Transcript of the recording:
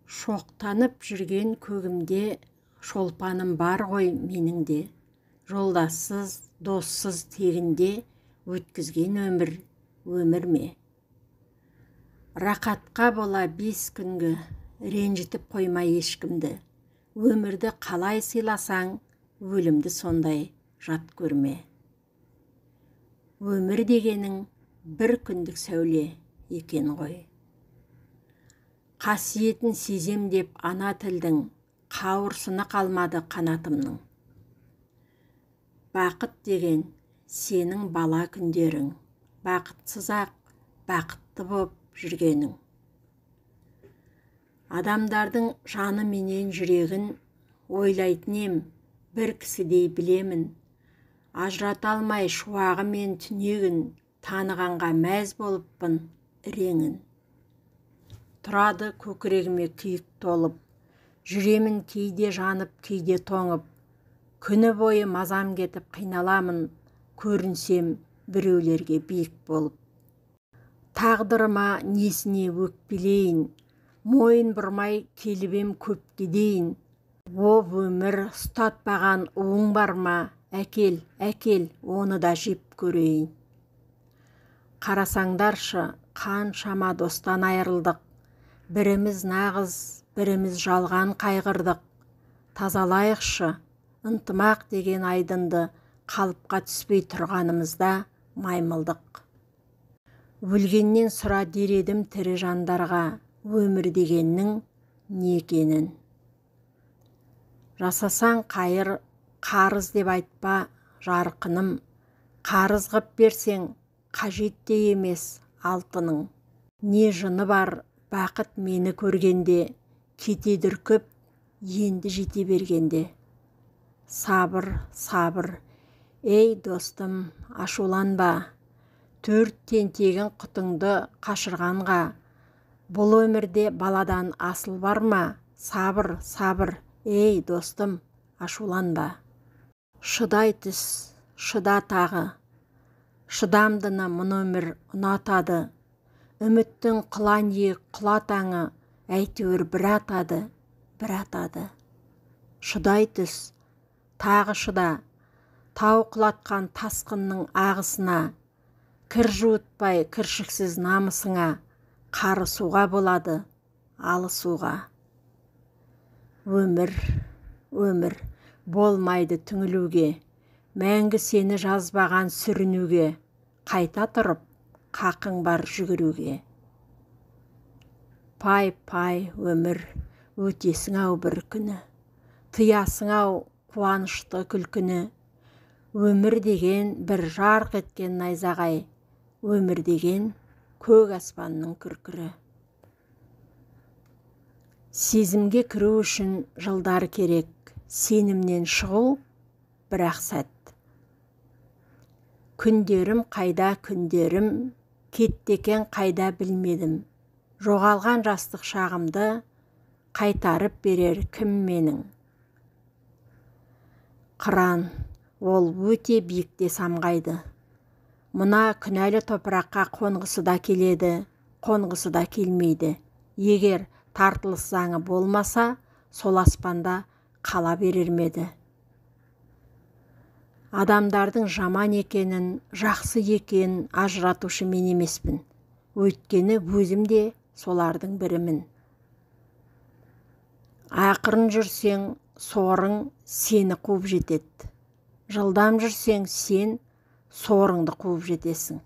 Шоқтанып жүрген көгімде шолпаным бар ғой менің де. Жолдассыз, доссыз тегінде өткізген өмір өмір ме? Рақатқа бола 5 күнгі, ренжітіп қойма ешкімді. Өмірді қалай сыйласаң, өлімді сондай жат көрме. Өмір дегенің бір күндік сәуле екен ғой. Қасиетін сезем деп ана тілдің, қауырсыны қалмады қанатымның. Бақыт деген сенің бала күндерің, бақытсыз-ақ бақытты боп жүргенің. Адамдардың жаны менен жүрегін ойлайтын ем, бір кісідей білемін. Ажырата алмай шуағы мен түнегін, танығанға мәз болыппын іреңін. Тұрады көкірегіме күйік толып, жүремін кейде жанып, кейде тоңып. Күні бойы мазам кетіп қиналамын, көрінсем біреулерге биік болып. Тағдырыма несіне өкпелейін, мойын бұрмай келіп ем көпке дейін. О өмір, ұстатпаған уың бар ма, әкел, әкел, оны да жеп көрейін. Қарасаңдаршы, қаншама достан айырылдық, біріміз нағыз, біріміз жалған қайғырдық. Тазалайықшы, ынтымақ деген айдынды қалыпқа түспей тұрғанымызда маймылдық. Өлгеннен сұра дер едім тірі жандарға, өмір дегеннің не екенін. Жасасаң қайыр, қарыз деп айтпа, жарқыным, қарыз ғып берсең, қажет те емес алтының. Не жыны бар, бақыт мені көргенде, кетеді үркіп, енді жете бергенде. Сабыр, сабыр, ей достым, ашуланба, 4 тентегін құтыңды қашырғанға, бұл өмірде баладан асыл бар ма? Сабыр, сабыр, ей достым, ашуланба. Шыдай түс, шыда тағы, шыдамдыны мұны өмір ұнатады. Үміттің құлан иек құла таңы, әйтеуір бір атады, бір атады. Шыдай түс, тағы шыда, тау құлатқан тасқынның ағысына, кір жуытпай кіршіксіз намысыңа, қарысуға болады, алысуға. Өмір, өмір, болмайды түңілуге, мәңгі сені жазбаған сүрінуге, қайта тұрып, қақың бар жүгіруге. Пай, пай, өмір, өтесің ау бір күні, тыясың ау қуанышты күлкіні. Өмір деген бір жарқ еткен найзағай, өмір деген көк аспанның күркірі. Сезімге кіру үшін жылдар керек, сенімнен шығу бір-ақ сәт. Күндерім қайда, күндерім, кетті екен қайда білмедім. Жоғалған жастық шағымды қайтарып берер кім менің? Қыран, ол өте биікте самғайды. Мына күнәлі топыраққа қонғысы да келеді, қонғысы да келмейді. Егер тартылыс заңы болмаса, сол аспанда қала берер ме еді? Адамдардың жаман екенін, жақсы екенін ажыратушы мен емеспін. Өйткені өзім де солардың бірімін. Ақырын жүрсең, сорың сені қуып жетеді. Жылдам жүрсең, сен сорыңды қуып жетесің.